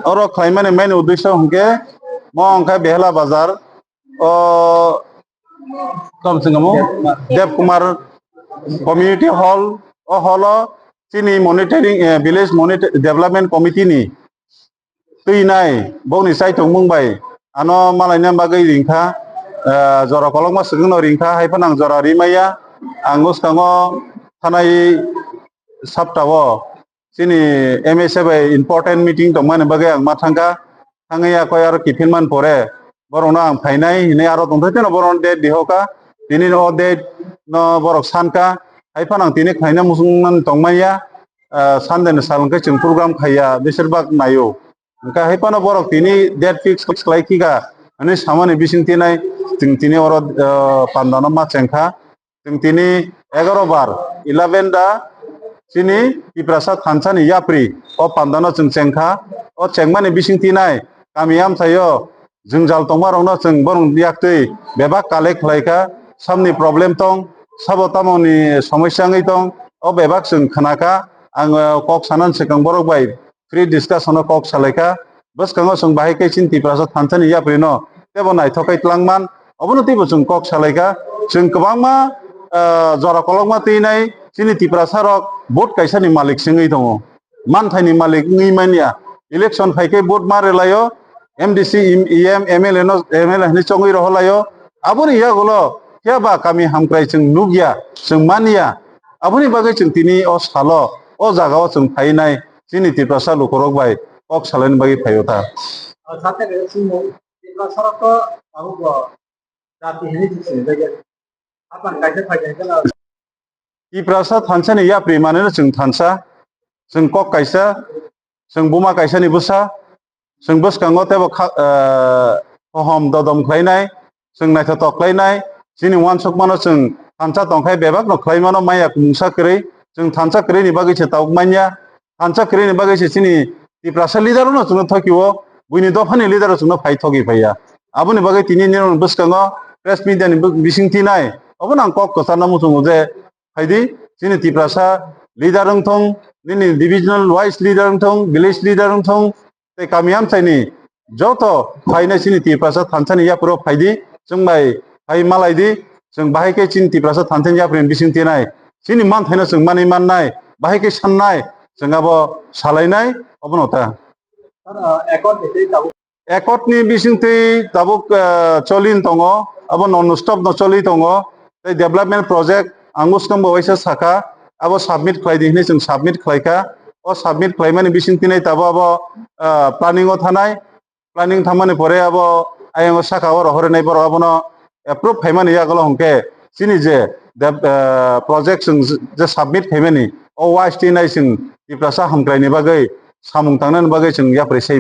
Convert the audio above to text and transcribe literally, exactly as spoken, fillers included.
Oro khlaimani main uddesho hwnkhe mo wngkha Behela Bazar, o tom singamo Dev Kumar Community Hall, o hall o chini monitoring, eh, village monitor development committee ni twi nai bokni chaithokmung bai ano malaina bagwi ringkha, eh, jora kolokma swkangno ringkha, hai phano ang jora rimaya. Ang bwskango thanai saptao chini M S A bai important meeting tongmani bagwi ang ma thangkha. Thangwi ya koi aro kiphilman pore borokno ang phainai hinwi aro tongthai teno borokno date dihoka. Tini o date no borok sankha. Hai phano ang tini khlaina muchungmani tongmanya. Ah, Sunday ni sal hwnkhe chwng program khaiya, beshirbak naio. Hwnkhe hai phano borok tini date fix khlai khika hinwi samani bising tinai chwng tini oro, ah, pandano ma chengkha. Chwng tini egaroh bar, eleven da, chini Tiprasa thansa ni yapri o pandano chwng chengkha. O chengmani bising tinai kami amchaio jwngjal tongmarokno chwng borok yaktwi bebak collect khlaikha. Samni problem tong, sabo tamoni somosya wngwi tong, o bebak chwng khnakha. Ang, eh, kok sanani swkang borok bai free discussion o kok salaikha. Bwskango chwng bahai khe chini Tiprasa thansa ni yapri no tebo naithok khe twlangman. Obono teibo chwng kok salaikha. Chwng kwbangma, ah, jora kolokma twinai chini Tiprasa rok vote kaisa ni malik se wngwi tongo. Manthai ni malik wngwi manya. Election phai khe vote ma rwlaio. M D C, E M, M L A no, M L A hinwi chongwi rohorlaio. Aboni yagulo phiya ba kami hamkrai chwng nukya, chwng manya. Aboni bagwi chwng tini o salo, o jagao chwng phainai chini Tiprasa lukurok bai kok salaini bagwi phaio ta. O, sate re, chwng Tiprasa rok to abo bo jati hinwi chwng sini bagwi. Apan kaisa phai kaisa na. Tiprasa thansa ni yapri maneno chwng thansa, chwng kok kaisa, chwng buma kaisa ni bwsa, chwng bwskango tebo kha-, eh, hohom dodom khlainai, chwng naithotok khlainai, chini uansukmano chwng thansa tongkhai bebakno khlaimano maya mungsa kwrwi, chwng thansa kwrwini bagwi se tabuk manya, thansa kwrwini bagwi se chini Tiprasa leader no chwngno thokio, buini dophani leader chwngno phai thoki phaiya. Aboni bagwi tini nini bwskango press media ni bising tinai, obono ang kok kwcharno muchungo je, phaidi, chini Tiprasa leader wngthong, nini divisional wise leader wngthong, village leader wngthong, tei kami amchaini joto phainai chini Tiprasa thansa ni yapro phaidi, chwng bai phai malaidi, chwng bahai khe chini Tiprasa thansa ni yapri bising tinai, chini manthaino chwng manwi mannai, bahai khe sannai, chwng abo salainai, obono ta. Accord ni bisingtwi tabuk, eh, cholin tongo, abo non stop no choli tongo, tei development project ang bwskango waisa sakha, abo submit khlai di hinwi chwng submit khlaikha. O submit khlaimani bisingtwi nai tabuk abo, eh, planning o thanai, planning thangmani pore abo ayang o saka o rohornai borok abono approve khaimani yagulo hwnkhe chini je dep-, eh, project chwng je submit khaimani o waste nai chwng Tiprasa hamkraini bagwi samung tangnani bagwi chwng yapri se